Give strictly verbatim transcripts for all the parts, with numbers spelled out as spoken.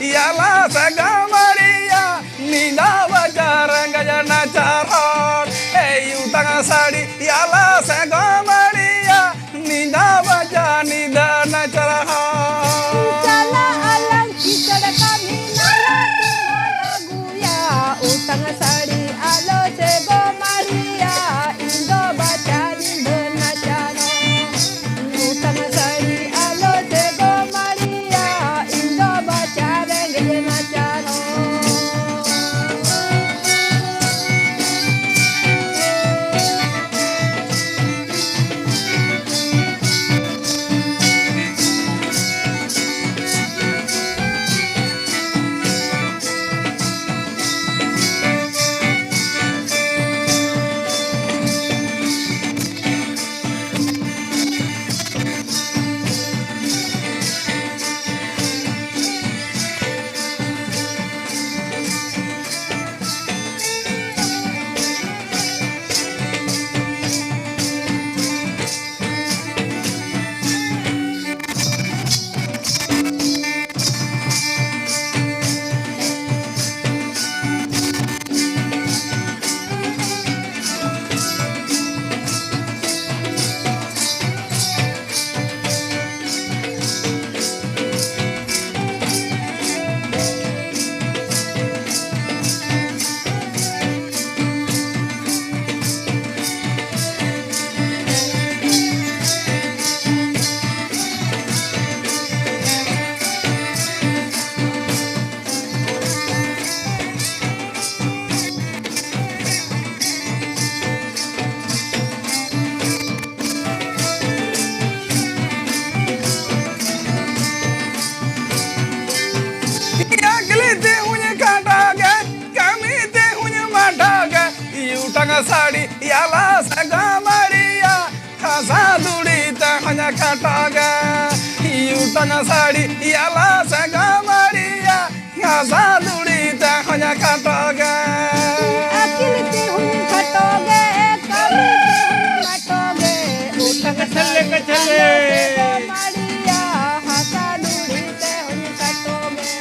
ᱭᱟᱞᱟ ᱥᱮ ᱜᱟᱢᱟᱲᱤᱭᱟ, ᱱᱤᱫᱟ ᱵᱟᱡᱟᱨ ᱜᱟᱡᱟᱱᱟ ᱪᱟᱨᱚᱱ᱾ ᱮᱭ ᱩᱛᱟᱝ ᱥᱟᱹᱲᱤ, ᱭᱟᱞᱟ ᱥᱮ ᱜᱟᱢᱟᱲᱤᱭᱟ, ᱱᱤᱫᱟ ᱵᱟᱡᱟᱨ ᱱᱤᱫᱟ ᱱᱟ ᱪᱟᱨᱚᱱ᱾ ᱪᱟᱞᱟᱜ ᱟᱞᱟᱝ ᱠᱤᱥᱟᱹᱬ ᱠᱟᱹᱢᱤ ᱱᱟᱞᱟ ᱛᱩᱢᱟᱹᱞ ᱟᱹᱜᱩᱭᱟ, ᱩᱛᱟᱝ ᱥᱟᱹᱲᱤ ᱟᱞᱚ ᱥᱮ ᱜᱚᱢᱟᱲᱤᱭᱟ, ᱤᱧ ᱫᱚ ᱵᱟᱡᱟᱨ ᱧᱤᱫᱟᱹ ᱱᱟ ᱪᱟᱨᱚᱱ᱾ ᱩᱛᱟᱝ ᱥᱟᱹᱲᱤ ᱟᱞᱚ ᱥᱮ ᱜᱚᱢᱟᱲᱤᱭᱟ, ᱤᱧ ᱫᱚ ᱵᱟᱡᱟᱨ ᱨᱮᱸᱜᱮᱡ ᱱᱟᱪᱟᱨ ᱦᱚᱲ᱾ ᱪᱟᱹᱠᱨᱤ ᱛᱮᱦᱚᱧ ᱠᱷᱟᱴᱟᱜᱮ, ᱠᱟᱹᱢᱤ ᱛᱮᱦᱚᱧ ᱢᱟᱴᱟᱜᱮ, ᱤᱭᱩᱴᱟᱝ ᱥᱟᱹᱲᱤ ᱭᱟᱞᱟ ᱥᱟᱜᱟᱢᱟᱲᱤᱭᱟ, ᱦᱟᱥᱟ ᱫᱩᱲᱤ ᱛᱮᱦᱚᱧ ᱠᱷᱟᱴᱟᱜᱮ, ᱤᱭᱩᱴᱟᱝ ᱥᱟᱹᱲᱤ ᱭᱟᱞᱟ ᱥᱟᱜᱟᱢᱟᱲᱤᱭᱟ, ᱦᱟᱥᱟ ᱫᱩᱲᱤ ᱛᱮᱦᱚᱧ ᱠᱷᱟᱴᱟᱜᱮ᱾ ᱟᱹᱠᱤᱞ ᱛᱮᱦᱚᱧ ᱠᱷᱟᱴᱚᱜᱮ, ᱠᱟᱹᱢᱤ ᱛᱮᱦᱚᱧ ᱢᱟᱴᱚᱜᱮ, ᱩᱛᱟᱝ ᱥᱟᱹᱲᱤ ᱠᱟᱪᱷᱟᱞᱮ᱾ ᱟᱞᱚ ᱥᱟᱜᱟᱢᱟᱲᱤᱭᱟ, ᱦᱟᱥᱟ ᱫᱩᱲᱤ ᱛᱮᱦᱚᱧ ᱠᱷᱟᱴᱚᱜᱮ᱾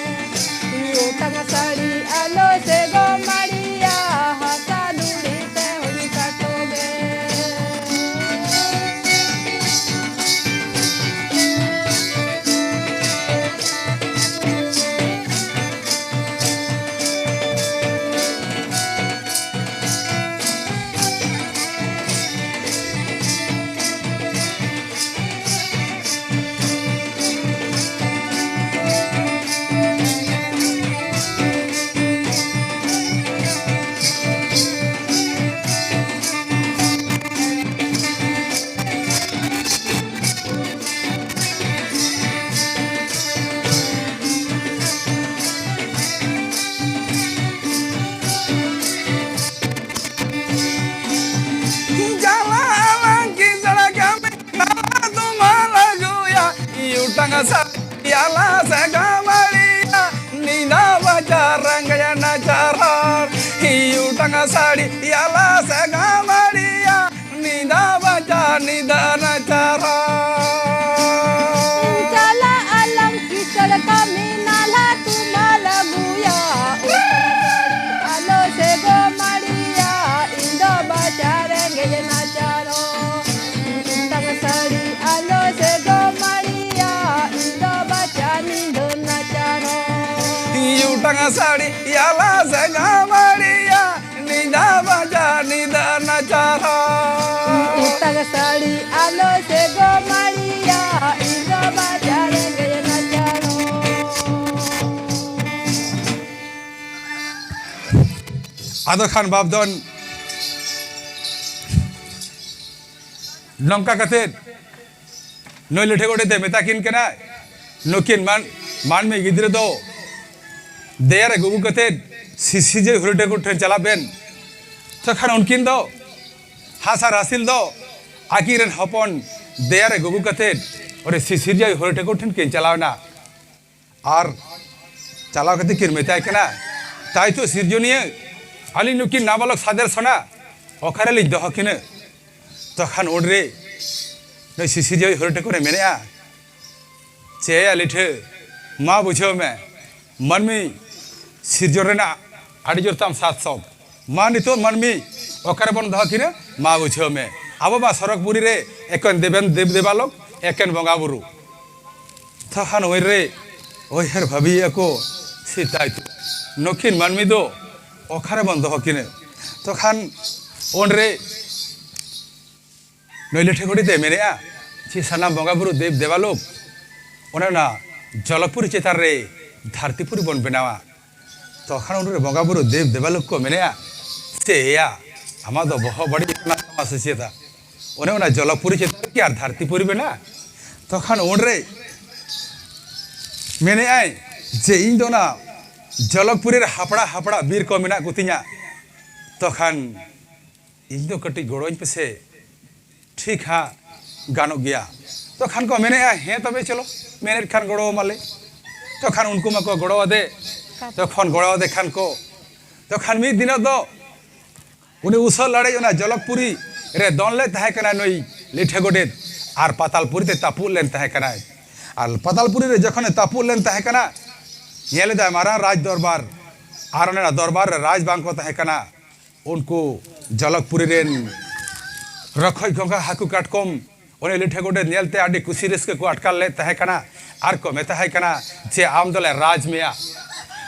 ᱟᱞᱟ ᱥᱮ ᱜᱟᱢᱟᱲᱤᱭᱟ, ᱱᱤᱫᱟ ᱵᱟᱡᱟᱨ ᱨᱮᱸᱜᱮᱡ ᱱᱟᱪᱟᱨ ᱦᱚᱲ᱾ ᱦᱤᱭᱩᱴᱟᱝ ᱥᱟᱹᱲᱤ ᱟᱞᱟ ᱥᱮ ᱜᱟᱢᱟᱲᱤᱭᱟ, ᱱᱤᱫᱟ ᱵᱟᱡᱟᱨ ᱱᱤᱫᱟ ᱱᱟᱪᱟᱨ ᱦᱚᱲ᱾ ᱪᱟᱞᱟᱜ ᱟᱞᱟᱝ ᱠᱤᱥᱟᱹᱲ ᱠᱟᱹᱢᱤ ᱱᱟᱞᱦᱟ ᱛᱩᱢᱟᱹᱞ ᱟᱹᱜᱩᱭᱟ᱾ ᱟᱞᱚ ᱥᱮ ᱜᱚᱢᱟᱲᱤᱭᱟ, ᱤᱧ ᱫᱚ ᱵᱟᱡᱟᱨ ᱨᱮᱸᱜᱮᱡ ᱱᱟᱪᱟᱨ ᱦᱚᱲ᱾ ᱛᱟᱝ ᱥᱟᱹᱲᱤ ᱟᱞᱚ ᱥᱮ ᱜᱚᱢᱟᱲᱤᱭᱟ, ᱤᱧ ᱫᱚ ᱵᱟᱡᱟᱨ ᱧᱤᱫᱟᱹ ᱱᱟᱪᱟᱨ ᱦᱚᱲ᱾ ᱤᱭᱩᱴᱟᱝ ᱥᱟᱹᱲᱤ ᱟᱞᱟ ᱥᱮ ᱜᱚᱢᱟᱲᱤᱭᱟ, ᱱᱤᱫᱟ ᱵᱟᱡᱟᱨ ᱱᱤᱫᱟ ᱱᱟᱪᱟᱨ ᱦᱚᱲ᱾ ᱤᱛᱟᱝ ᱥᱟᱹᱲᱤ ᱟᱞᱚ ᱥᱮ ᱜᱚᱢᱟᱲᱤᱭᱟ, ᱤᱧ ᱫᱚ ᱵᱟᱡᱟᱨ ᱨᱮᱸᱜᱮᱡ ᱱᱟᱪᱟᱨ ᱦᱚᱲ᱾ ᱟᱫᱚ ᱠᱷᱟᱱ ᱵᱟᱯ ᱫᱚᱱ ᱱᱚᱝᱠᱟ ᱠᱟᱛᱮᱫ ᱱᱩᱭ ᱞᱤᱴᱷᱟᱹ ᱜᱚᱰᱮᱛ ᱮ ᱢᱮᱛᱟ ᱠᱤᱱ ᱠᱟᱱᱟ, ᱱᱩᱠᱤᱱ ᱢᱟᱱ-, ᱢᱟᱹᱱᱢᱤ ᱜᱤᱫᱽᱨᱟᱹ ᱫᱚ ᱫᱮᱭᱟ ᱨᱮ ᱜᱚᱜᱚ ᱠᱟᱛᱮᱫ ᱥᱤᱥᱤᱨᱡᱟᱹᱣᱤᱡ ᱦᱚᱨᱤ ᱴᱷᱟᱹᱠᱩᱨ ᱴᱷᱮᱱ ᱪᱟᱞᱟᱜ ᱵᱮᱱ᱾ ᱛᱚᱠᱷᱟᱱ ᱩᱱᱠᱤᱱ ᱫᱚ ᱦᱟᱥ ᱟᱨ ᱦᱟᱹᱥᱤᱞ ᱫᱚ ᱟᱹᱠᱤᱱ ᱨᱮᱱ ᱦᱚᱯᱚᱱ ᱫᱮᱭᱟ ᱨᱮ ᱜᱚᱜᱚ ᱠᱟᱛᱮᱫ ᱚᱸᱰᱮ ᱥᱤᱥᱤᱨᱡᱟᱹᱣᱤᱡ ᱦᱚᱨᱤ ᱴᱷᱟᱹᱠᱩᱨ ᱴᱷᱮᱱ ᱠᱤᱱ ᱪᱟᱞᱟᱣ ᱮᱱᱟ᱾ ᱟᱨ ᱪᱟᱞᱟᱣ ᱠᱟᱛᱮ ᱠᱤᱱ ᱢᱮᱛᱟᱭ ᱠᱟᱱᱟ, "ᱛᱟᱭ ᱛᱚ ᱥᱤᱨᱡᱚᱱᱤᱭᱟᱹ, ᱟᱹᱞᱤᱧ ᱱᱩᱠᱤᱱ ᱱᱟᱵᱟᱞᱚᱠ ᱥᱟᱫᱮᱨ ᱥᱚᱱᱟ ᱚᱠᱟᱨᱮᱞᱤᱧ ᱫᱚᱦᱚ ᱠᱤᱱᱟᱹ?" ᱛᱚᱠᱷᱟᱱ ᱩᱱᱨᱮ ᱱᱩᱭ ᱥᱤᱥᱤᱨᱡᱟᱹᱣᱤᱡ ᱦᱚᱨᱤ ᱴᱷᱟᱹᱠᱩᱨᱮ ᱢᱮᱱᱮᱫᱼᱟ, "ᱪᱮ ᱭᱟ ᱞᱤᱴᱷᱟᱹ, ᱢᱟ ᱵᱩᱡᱷᱟᱹᱣ ᱢᱮ, ᱢᱟᱹᱱᱢᱤ ᱥᱤᱨᱡᱚᱱ ᱨᱮᱱᱟᱜ ᱟᱹᱰᱤ ᱡᱳᱨ ᱛᱟᱢ ᱥᱟᱛ ᱥᱚᱠ᱾ ᱢᱟ ᱱᱤᱛᱚᱜ ᱢᱟᱹᱱᱢᱤ ᱚᱠᱟᱨᱮᱵᱚᱱ ᱫᱚᱦᱚ ᱠᱤᱱᱟ? ᱢᱟ ᱵᱩᱡᱷᱟᱹᱣ ᱢᱮ, ᱟᱵᱚ ᱢᱟ ᱥᱚᱨᱚᱜᱽᱯᱩᱨᱤ ᱨᱮ ᱮᱠᱮᱱ ᱫᱮᱵᱮᱱ ᱫᱮᱵ ᱫᱮᱵᱟᱞᱳᱠ, ᱮᱠᱮᱱ ᱵᱚᱸᱜᱟ ᱵᱩᱨᱩ᱾" ᱛᱚᱠᱷᱟᱱ ᱩᱱᱨᱮ ᱩᱭᱦᱟᱹᱨ ᱵᱷᱟᱹᱵᱤᱭᱮᱫᱼᱟ ᱠᱚ, ᱥᱮ ᱛᱟᱭ ᱛᱚ ᱱᱩᱠᱤᱱ ᱢᱟᱹᱱᱢᱤ ᱫᱚ ᱚᱠᱟᱨᱮᱵᱚᱱ ᱫᱚᱦᱚ ᱠᱤᱱᱟ? ᱛᱚᱠᱷᱟᱱ ᱩᱱᱨᱮ ᱱᱩᱭ ᱞᱤᱴᱷᱟᱹ ᱜᱚᱰᱮᱛ ᱮ ᱢᱮᱱᱮᱫᱼᱟ, ᱪᱮ ᱥᱟᱱᱟᱢ ᱵᱚᱸᱜᱟ ᱵᱩᱨᱩ ᱫᱮᱵ ᱫᱮᱵᱟᱞᱳᱠ, ᱚᱱᱮ ᱚᱱᱟ ᱡᱚᱞᱚᱠᱯᱩᱨᱤ ᱪᱮᱛᱟᱱ ᱨᱮ ᱫᱷᱟᱹᱨᱛᱤᱯᱩᱨᱤ ᱵᱚᱱ ᱵᱮᱱᱟᱣᱟ᱾ ᱛᱚᱠᱷᱟᱱ ᱩᱱᱨᱮ ᱵᱚᱸᱜᱟ ᱵᱩᱨᱩ ᱫᱮᱵ ᱫᱮᱵᱟᱞᱳᱠ ᱠᱚ ᱢᱮᱱᱮᱫᱼᱟ, ᱪᱮ ᱮᱭᱟ, ᱟᱢᱟᱜ ᱫᱚ ᱵᱚᱦᱚᱜ ᱵᱟᱹᱲᱤᱡ ᱟᱠᱟᱱ ᱛᱟᱢᱟ ᱥᱮ ᱪᱮᱫᱟ? ᱚᱱᱮ ᱚᱱᱟ ᱡᱚᱞᱚᱠᱯᱩᱨᱤ ᱪᱮᱛᱟᱱ ᱨᱮ ᱠᱤ ᱟᱨ ᱫᱷᱟᱹᱨᱛᱤᱯᱩᱨᱤ ᱢᱮᱱᱟᱜᱼᱟ? ᱛᱚᱠᱷᱟᱱ ᱩᱱᱨᱮ ᱢᱮᱱᱮᱫᱼᱟᱭ ᱡᱮ ᱤᱧ ᱫᱚ ᱚᱱᱟ ᱡᱚᱞᱚᱠᱯᱩᱨᱤ ᱨᱮ ᱦᱟᱯᱲᱟ ᱦᱟᱯᱲᱟ ᱵᱤᱨ ᱠᱚ ᱢᱮᱱᱟᱜ ᱠᱚᱛᱤᱧᱟ᱾ ᱛᱚᱠᱷᱟᱱ ᱤᱧ ᱫᱚ ᱠᱟᱹᱴᱤᱡ ᱜᱚᱲᱚᱧ ᱯᱮᱥᱮ, ᱴᱷᱤᱠ ᱦᱟᱸᱜ ᱜᱟᱱᱚᱜ ᱜᱮᱭᱟ᱾ ᱛᱚᱠᱷᱟᱱ ᱠᱚ ᱢᱮᱱᱮᱫᱼᱟ, ᱦᱮᱸ ᱛᱚᱵᱮ ᱪᱚᱞᱚ, ᱢᱮᱱᱮᱫ ᱠᱷᱟᱱ ᱜᱚᱲᱚ ᱟᱢᱟᱞᱮ᱾ ᱛᱚᱠᱷᱟᱱ ᱩᱱᱠᱩ ᱢᱟᱠᱚ ᱜᱚᱲᱚ ᱟᱫᱮ᱾ ᱛᱚᱠᱷᱚᱱ ᱜᱚᱲᱚ ᱟᱫᱮ ᱠᱷᱟᱱ ᱠᱚ, ᱛᱚᱠᱷᱟᱱ ᱢᱤᱫ ᱫᱤᱱᱚᱜ ᱫᱚ ᱩᱱᱤ ᱩᱥᱟᱹᱫ ᱞᱟᱲᱮᱡ ᱚᱱᱟ ᱡᱚᱞᱚᱠᱯᱩᱨᱤ ᱨᱮ ᱫᱚᱱ ᱞᱮᱫ ᱛᱟᱦᱮᱸ ᱠᱟᱱᱟ ᱱᱩᱭ ᱞᱤᱴᱷᱟᱹ ᱜᱚᱰᱮᱛ, ᱟᱨ ᱯᱟᱛᱟᱞᱯᱩᱨᱤ ᱛᱮ ᱛᱟᱹᱯᱩᱜ ᱞᱮᱱ ᱛᱟᱦᱮᱸ ᱠᱟᱱᱟᱭ᱾ ᱟᱨ ᱯᱟᱛᱟᱞᱯᱩᱨᱤ ᱨᱮ ᱡᱚᱠᱷᱚᱱᱮ ᱛᱟᱹᱯᱩᱜ ᱞᱮᱱ ᱛᱟᱦᱮᱸ ᱠᱟᱱᱟ, ᱧᱮᱞ ᱮᱫᱟᱭ ᱢᱟᱨᱟᱝ ᱨᱟᱡᱽ ᱫᱚᱨᱵᱟᱨ, ᱟᱨ ᱚᱱᱟ ᱫᱚᱨᱵᱟᱨ ᱨᱮ ᱨᱟᱡᱽ ᱵᱟᱝ ᱠᱚ ᱛᱟᱦᱮᱸ ᱠᱟᱱᱟ᱾ ᱩᱱᱠᱩ ᱡᱚᱞᱚᱠᱯᱩᱨᱤ ᱨᱮᱱ ᱨᱚᱠᱚᱡ, ᱜᱚᱸᱜᱷᱟ, ᱦᱟᱹᱠᱩ, ᱠᱟᱴᱠᱚᱢ ᱩᱱᱤ ᱞᱤᱴᱷᱟᱹ ᱜᱚᱰᱮᱛ ᱧᱮᱞᱛᱮ ᱟᱹᱰᱤ ᱠᱩᱥᱤ ᱨᱟᱹᱥᱠᱟᱹ ᱠᱚ ᱟᱴᱠᱟᱨ ᱞᱮᱫ ᱛᱟᱦᱮᱸ ᱠᱟᱱᱟ, ᱟᱨ ᱠᱚ ᱢᱮᱛᱟᱭ ᱠᱟᱱᱟ ᱡᱮ, "ᱟᱢ ᱫᱚᱞᱮ ᱨᱟᱡᱽ ᱢᱮᱭᱟ᱾"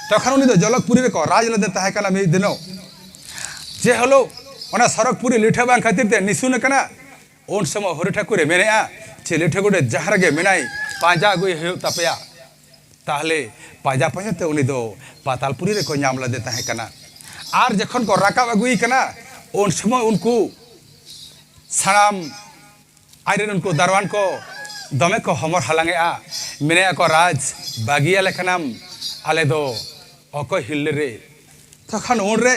ᱛᱚᱠᱷᱚᱱ ᱩᱱᱤ ᱫᱚ ᱡᱚᱞᱚᱠᱯᱩᱨᱤ ᱨᱮᱠᱚ ᱨᱟᱡᱽ ᱞᱮᱫᱮ ᱛᱟᱦᱮᱸ ᱠᱟᱱᱟ᱾ ᱢᱤᱫ ᱫᱤᱱᱚᱜ ᱡᱮ ᱦᱤᱞᱳᱜ ᱚᱱᱟ ᱥᱚᱨᱚᱜᱽᱯᱩᱨᱤ ᱞᱤᱴᱷᱟᱹ ᱵᱟᱝ ᱠᱷᱟᱹᱛᱤᱨ ᱛᱮ ᱱᱤᱥᱩᱱ ᱟᱠᱟᱱᱟ, ᱩᱱ ᱥᱚᱢᱚᱭ ᱦᱚᱨᱤ ᱴᱷᱟᱹᱠᱩᱨᱮ ᱢᱮᱱᱮᱜᱼᱟ ᱡᱮ, "ᱞᱤᱴᱷᱟᱹ ᱜᱚᱰᱮᱛ ᱡᱟᱦᱟᱸ ᱨᱮᱜᱮ ᱢᱮᱱᱟᱭ, ᱯᱟᱸᱡᱟ ᱟᱹᱜᱩᱭᱮ ᱦᱩᱭᱩᱜ ᱛᱟᱯᱮᱭᱟ᱾" ᱛᱟᱦᱞᱮ ᱯᱟᱸᱡᱟ ᱯᱟᱸᱡᱟ ᱛᱮ ᱩᱱᱤ ᱫᱚ ᱯᱟᱛᱟᱞᱯᱩᱨᱤ ᱨᱮᱠᱚ ᱧᱟᱢ ᱞᱮᱫᱮ ᱛᱟᱦᱮᱸ ᱠᱟᱱᱟ᱾ ᱟᱨ ᱡᱚᱠᱷᱚᱱ ᱠᱚ ᱨᱟᱠᱟᱵ ᱟᱹᱜᱩᱭᱮ ᱠᱟᱱᱟ, ᱩᱱ ᱥᱚᱢᱚᱭ ᱩᱱᱠᱩ ᱥᱟᱱᱟᱢ ᱟᱡ ᱨᱮᱱ ᱩᱱᱠᱩ ᱫᱟᱨᱣᱟᱱ ᱠᱚ ᱫᱚᱢᱮ ᱠᱚ ᱦᱚᱢᱚᱨ ᱦᱟᱞᱟᱝᱮᱜᱼᱟ, ᱢᱮᱱᱮᱜᱼᱟ ᱠᱚ, "ᱨᱟᱡᱽ ᱵᱟᱹᱜᱤᱭᱟᱞᱮ ᱠᱟᱱᱟᱢ, ᱟᱞᱮ ᱫᱚ ᱚᱠᱚᱭ ᱦᱤᱨᱞᱟᱹ ᱨᱮ?" ᱛᱚᱠᱷᱚᱱ ᱩᱱᱨᱮ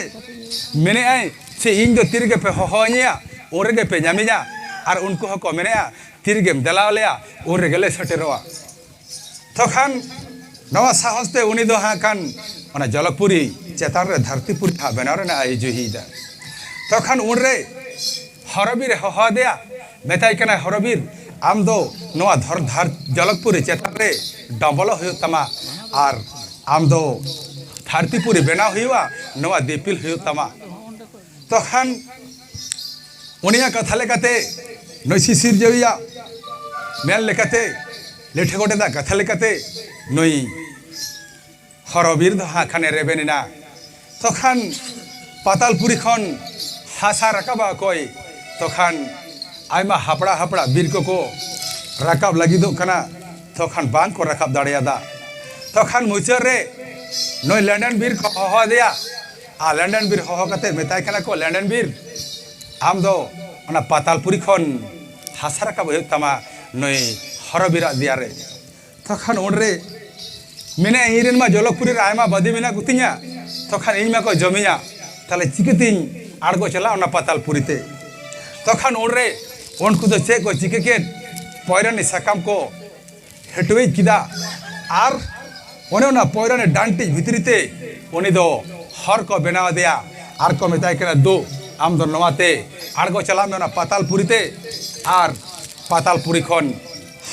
ᱢᱮᱱᱮᱜᱼᱟᱭ ᱥᱮ, "ᱤᱧ ᱫᱚ ᱛᱤ ᱨᱮᱜᱮ ᱯᱮ ᱦᱚᱦᱚᱣᱟᱹᱧᱟ, ᱩᱱ ᱨᱮᱜᱮ ᱯᱮ ᱧᱟᱢᱤᱧᱟ᱾" ᱟᱨ ᱩᱱᱠᱩ ᱦᱚᱸᱠᱚ ᱢᱮᱱᱮᱜᱼᱟ, "ᱛᱤ ᱨᱮᱜᱮᱢ ᱫᱮᱞᱟ ᱟᱞᱮᱭᱟ, ᱩᱱ ᱨᱮᱜᱮ ᱞᱮ ᱥᱮᱴᱮᱨᱚᱜᱼᱟ᱾" ᱛᱚᱠᱷᱟᱱ ᱱᱚᱣᱟ ᱥᱟᱦᱚᱥ ᱛᱮ ᱩᱱᱤ ᱫᱚ ᱦᱟᱸᱜ ᱠᱷᱟᱱ ᱚᱱᱟ ᱡᱚᱞᱚᱠᱯᱩᱨᱤ ᱪᱮᱛᱟᱱ ᱨᱮ ᱫᱷᱟᱹᱨᱛᱤᱯᱩᱨᱤ ᱦᱟᱸᱜ ᱵᱮᱱᱟᱣ ᱨᱮᱱᱟᱜ ᱟᱭ ᱡᱩᱦᱤᱭᱮᱫᱟ᱾ ᱛᱚᱠᱷᱟᱱ ᱩᱱᱨᱮ ᱦᱚᱨᱚᱵᱤᱨ ᱮ ᱦᱚᱦᱚ ᱟᱫᱮᱭᱟ, ᱢᱮᱛᱟᱭ ᱠᱟᱱᱟᱭ, "ᱦᱚᱨᱚᱵᱤᱨ, ᱟᱢ ᱫᱚ ᱱᱚᱣᱟ ᱫᱷᱚᱨ-, ᱫᱷᱟᱨ-, ᱡᱚᱞᱚᱠᱯᱩᱨᱤ ᱪᱮᱛᱟᱱ ᱨᱮ ᱰᱚᱵᱚᱞᱚᱜ ᱦᱩᱭᱩᱜ ᱛᱟᱢᱟ, ᱟᱨ ᱟᱢ ᱫᱚ ᱫᱷᱟᱹᱨᱛᱤᱯᱩᱨᱤ ᱵᱮᱱᱟᱣ ᱦᱩᱭᱩᱜᱼᱟ, ᱱᱚᱣᱟ ᱫᱤᱯᱤᱞ ᱦᱩᱭᱩᱜ ᱛᱟᱢᱟ᱾" ᱛᱚᱠᱷᱟᱱ ᱩᱱᱤᱭᱟᱜ ᱠᱟᱛᱷᱟ ᱞᱮᱠᱟᱛᱮ, ᱱᱩᱭ ᱥᱤᱥᱤᱨᱡᱟᱹᱣᱤᱭᱟᱜ ᱢᱮᱱ ᱞᱮᱠᱟᱛᱮ, ᱞᱤᱴᱷᱟᱹ ᱜᱚᱰᱮᱛᱟᱜ ᱠᱟᱛᱷᱟ ᱞᱮᱠᱟᱛᱮ, ᱱᱩᱭ ᱦᱚᱨᱚᱵᱤᱨ ᱫᱚ ᱦᱟᱸᱜ ᱠᱷᱟᱱᱮ ᱨᱮᱵᱮᱱ ᱮᱱᱟ᱾ ᱛᱚᱠᱷᱟᱱ ᱯᱟᱛᱟᱞᱯᱩᱨᱤ ᱠᱷᱚᱱ ᱦᱟᱥᱟ ᱨᱟᱠᱟᱵᱟ ᱚᱠᱚᱭ, ᱛᱚᱠᱷᱟᱱ ᱟᱭᱢᱟ ᱦᱟᱯᱲᱟ ᱦᱟᱯᱲᱟ ᱵᱤᱨ ᱠᱚᱠᱚ ᱨᱟᱠᱟᱵ ᱞᱟᱹᱜᱤᱫᱚᱜ ᱠᱟᱱᱟ᱾ ᱛᱚᱠᱷᱟᱱ ᱵᱟᱝ ᱠᱚ ᱨᱟᱠᱟᱵ ᱫᱟᱲᱮᱭᱟᱫᱟ᱾ ᱛᱚᱠᱷᱟᱱ ᱢᱩᱪᱟᱹᱫ ᱨᱮ ᱱᱩᱭ ᱞᱮᱱᱰᱮᱱ ᱵᱤᱨ ᱠᱚ ᱦᱚᱦᱚ ᱟᱫᱮᱭᱟ, ᱟᱨ ᱞᱮᱱᱰᱮᱱ ᱵᱤᱨ ᱦᱚᱦᱚ ᱠᱟᱛᱮ ᱢᱮᱛᱟᱭ ᱠᱟᱱᱟ ᱠᱚ, "ᱞᱮᱱᱰᱮᱱ ᱵᱤᱨ, ᱟᱢ ᱫᱚ ᱚᱱᱟ ᱯᱟᱛᱟᱞᱯᱩᱨᱤ ᱠᱷᱚᱱ ᱦᱟᱥᱟ ᱨᱟᱠᱟᱵ ᱦᱩᱭᱩᱜ ᱛᱟᱢᱟ ᱱᱩᱭ ᱦᱚᱨᱚᱵᱤᱨᱟᱜ ᱫᱮᱭᱟ ᱨᱮ᱾" ᱛᱚᱠᱷᱟᱱ ᱩᱱᱨᱮ ᱢᱮᱱᱮᱫᱼᱟ, "ᱤᱧ ᱨᱮᱱ ᱢᱟ ᱡᱚᱞᱚᱠᱯᱩᱨᱤ ᱨᱮ ᱟᱭᱢᱟ ᱵᱟᱹᱫᱤ ᱢᱮᱱᱟᱜ ᱠᱚᱛᱤᱧᱟ, ᱛᱚᱠᱷᱟᱱ ᱤᱧ ᱢᱟᱠᱚ ᱡᱚᱢᱤᱧᱟ, ᱛᱟᱦᱞᱮ ᱪᱤᱠᱟᱹᱛᱤᱧ ᱟᱬᱜᱚ ᱪᱟᱞᱟᱜᱼᱟ ᱚᱱᱟ ᱯᱟᱛᱟᱞᱯᱩᱨᱤ ᱛᱮ?" ᱛᱚᱠᱷᱟᱱ ᱩᱱᱨᱮ ᱩᱱᱠᱩ ᱫᱚ ᱪᱮᱫ ᱠᱚ ᱪᱤᱠᱟᱹ ᱠᱮᱫ, ᱯᱚᱭᱨᱟᱱᱤ ᱥᱟᱠᱟᱢ ᱠᱚ ᱦᱟᱹᱴᱣᱟᱹᱭ ᱠᱮᱫᱟ᱾ ᱟᱨ ᱚᱱᱮ ᱚᱱᱟ ᱯᱚᱭᱨᱟᱱᱤ ᱰᱟᱱᱴᱤᱡ ᱵᱷᱤᱛᱨᱤ ᱛᱮ ᱩᱱᱤ ᱫᱚ ᱦᱚᱨ ᱠᱚ ᱵᱮᱱᱟᱣ ᱟᱫᱮᱭᱟ᱾ ᱟᱨ ᱠᱚ ᱢᱮᱛᱟᱭ ᱠᱟᱱᱟ, "ᱫᱩ, ᱟᱢ ᱫᱚ ᱱᱚᱣᱟ ᱛᱮ ᱟᱬᱜᱚ ᱪᱟᱞᱟᱜ ᱢᱮ ᱚᱱᱟ ᱯᱟᱛᱟᱞᱯᱩᱨᱤ ᱛᱮ, ᱟᱨ ᱯᱟᱛᱟᱞᱯᱩᱨᱤ ᱠᱷᱚᱱ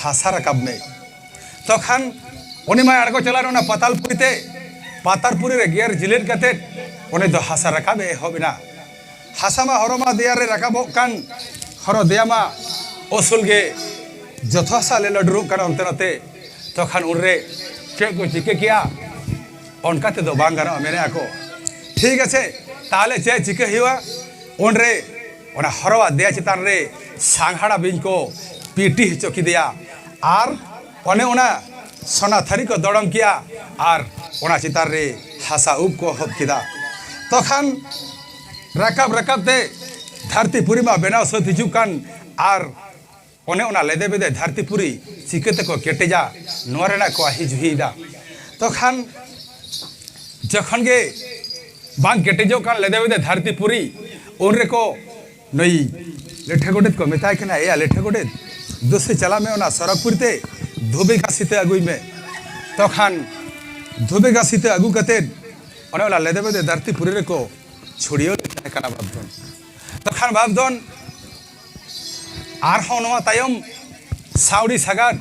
ᱦᱟᱥᱟ ᱨᱟᱠᱟᱵ ᱢᱮ᱾" ᱛᱚᱠᱷᱟᱱ ᱩᱱᱤ ᱢᱟᱭ ᱟᱬᱜᱚ ᱪᱟᱞᱟᱣ ᱮᱱᱟ ᱚᱱᱟ ᱯᱟᱛᱟᱞᱯᱩᱨᱤ ᱛᱮ᱾ ᱯᱟᱛᱟᱞᱯᱩᱨᱤ ᱨᱮ ᱜᱮᱨ ᱡᱤᱞᱟᱹᱛ ᱠᱟᱛᱮᱫ ᱩᱱᱤ ᱫᱚ ᱦᱟᱥᱟ ᱨᱟᱠᱟᱵ ᱮ ᱮᱦᱚᱵ ᱮᱱᱟ᱾ ᱦᱟᱥᱟ ᱢᱟ ᱦᱚᱨᱚ ᱢᱟ ᱫᱮᱭᱟ ᱨᱮ ᱨᱟᱠᱟᱵᱚᱜ ᱠᱟᱱ, ᱦᱚᱨᱚ ᱫᱮᱭᱟ ᱢᱟ ᱩᱥᱩᱞ ᱜᱮ, ᱡᱚᱛᱚ ᱦᱟᱥᱟ ᱞᱮ ᱞᱟᱹᱰᱨᱩᱜ ᱠᱟᱱᱟ ᱚᱱᱛᱮ ᱱᱚᱛᱮ᱾ ᱛᱚᱠᱷᱟᱱ ᱩᱱᱨᱮ ᱪᱮᱫ ᱠᱚ ᱪᱤᱠᱟᱹ ᱠᱮᱜᱼᱟ? ᱚᱱᱠᱟ ᱛᱮᱫᱚ ᱵᱟᱝ ᱜᱟᱱᱚᱜᱼᱟ, ᱢᱮᱱᱮᱜᱼᱟ ᱠᱚ, "ᱴᱷᱤᱠ ᱟᱪᱷᱮ, ᱛᱟᱦᱞᱮ ᱪᱮᱫ ᱪᱤᱠᱟᱹ ᱦᱩᱭᱩᱜᱼᱟ?" ᱩᱱᱨᱮ ᱚᱱᱟ ᱦᱚᱨᱚᱣᱟᱜ ᱫᱮᱭᱟ ᱪᱮᱛᱟᱱ ᱨᱮ ᱥᱟᱸᱜᱷᱟᱲᱟ ᱵᱤᱧ ᱠᱚ ᱯᱤᱴᱤ ᱦᱚᱪᱚ ᱠᱮᱫᱮᱭᱟ᱾ ᱟᱨ ᱚᱱᱮ ᱚᱱᱟ ᱥᱚᱱᱟ ᱛᱷᱟᱹᱨᱤ ᱠᱚ ᱫᱚᱲᱚᱢ ᱠᱮᱜᱼᱟ᱾ ᱟᱨ ᱚᱱᱟ ᱪᱮᱛᱟᱱ ᱨᱮ ᱦᱟᱥᱟ ᱩᱵ ᱠᱚ ᱦᱚᱵ ᱠᱮᱫᱟ᱾ ᱛᱚᱠᱷᱟᱱ ᱨᱟᱠᱟᱵ ᱨᱟᱠᱟᱵ ᱛᱮ ᱫᱷᱟᱹᱨᱛᱤ ᱯᱩᱨᱤ ᱢᱟ ᱵᱮᱱᱟᱣ ᱥᱟᱹᱛ ᱦᱤᱡᱩᱜ ᱠᱟᱱ᱾ ᱟᱨ ᱚᱱᱮ ᱚᱱᱟ ᱞᱮᱫᱮ ᱵᱮᱫᱮ ᱫᱷᱟᱹᱨᱛᱤ ᱯᱩᱨᱤ ᱪᱤᱠᱟᱹ ᱛᱮᱠᱚ ᱠᱮᱴᱮᱡᱟ, ᱱᱚᱣᱟ ᱨᱮᱱᱟᱜ ᱠᱚ ᱟᱹᱦᱤ ᱡᱩᱦᱤᱭᱮᱫᱟ᱾ ᱛᱚᱠᱷᱟᱱ ᱡᱚᱠᱷᱚᱱ ᱜᱮ ᱵᱟᱝ ᱠᱮᱴᱮᱡᱚᱜ ᱠᱟᱱ ᱞᱮᱫᱮ ᱵᱮᱫᱮ ᱫᱷᱟᱹᱨᱛᱤ ᱯᱩᱨᱤ, ᱩᱱ ᱨᱮᱠᱚ ᱱᱩᱭ ᱞᱮᱴᱷᱟ ᱜᱚᱰᱮᱛ ᱠᱚ ᱢᱮᱛᱟᱭ ᱠᱟᱱᱟ, "ᱮᱭᱟ ᱞᱮᱴᱷᱟ ᱜᱚᱰᱮᱛ, ᱫᱩᱥᱮ ᱪᱟᱞᱟᱜ ᱢᱮ ᱚᱱᱟ ᱥᱚᱨᱚᱜᱽᱯᱩᱨᱤ ᱛᱮ, ᱫᱷᱩᱵᱤ ᱜᱷᱟᱥ ᱤᱛᱟᱹ ᱟᱹᱜᱩᱭ ᱢᱮ᱾" ᱛᱚᱠᱷᱟᱱ ᱫᱷᱩᱵᱤ ᱜᱷᱟᱥ ᱤᱛᱟᱹ ᱟᱹᱜᱩ ᱠᱟᱛᱮᱫ ᱚᱱᱮ ᱚᱱᱟ ᱞᱮᱫᱮ ᱵᱮᱫᱮ ᱫᱷᱟᱹᱨᱛᱤ ᱯᱩᱨᱤ ᱨᱮᱠᱚ ᱪᱷᱩᱲᱭᱟᱹᱣ ᱞᱮᱫ ᱛᱟᱦᱮᱸ ᱠᱟᱱᱟ ᱵᱟᱯᱫᱷᱚᱱ᱾ ᱛᱚᱠᱷᱟᱱ ᱵᱟᱯᱫᱷᱚᱱ ᱟᱨᱦᱚᱸ ᱱᱚᱣᱟ ᱛᱟᱭᱚᱢ ᱥᱟᱹᱣᱲᱤ ᱥᱟᱜᱟᱫ,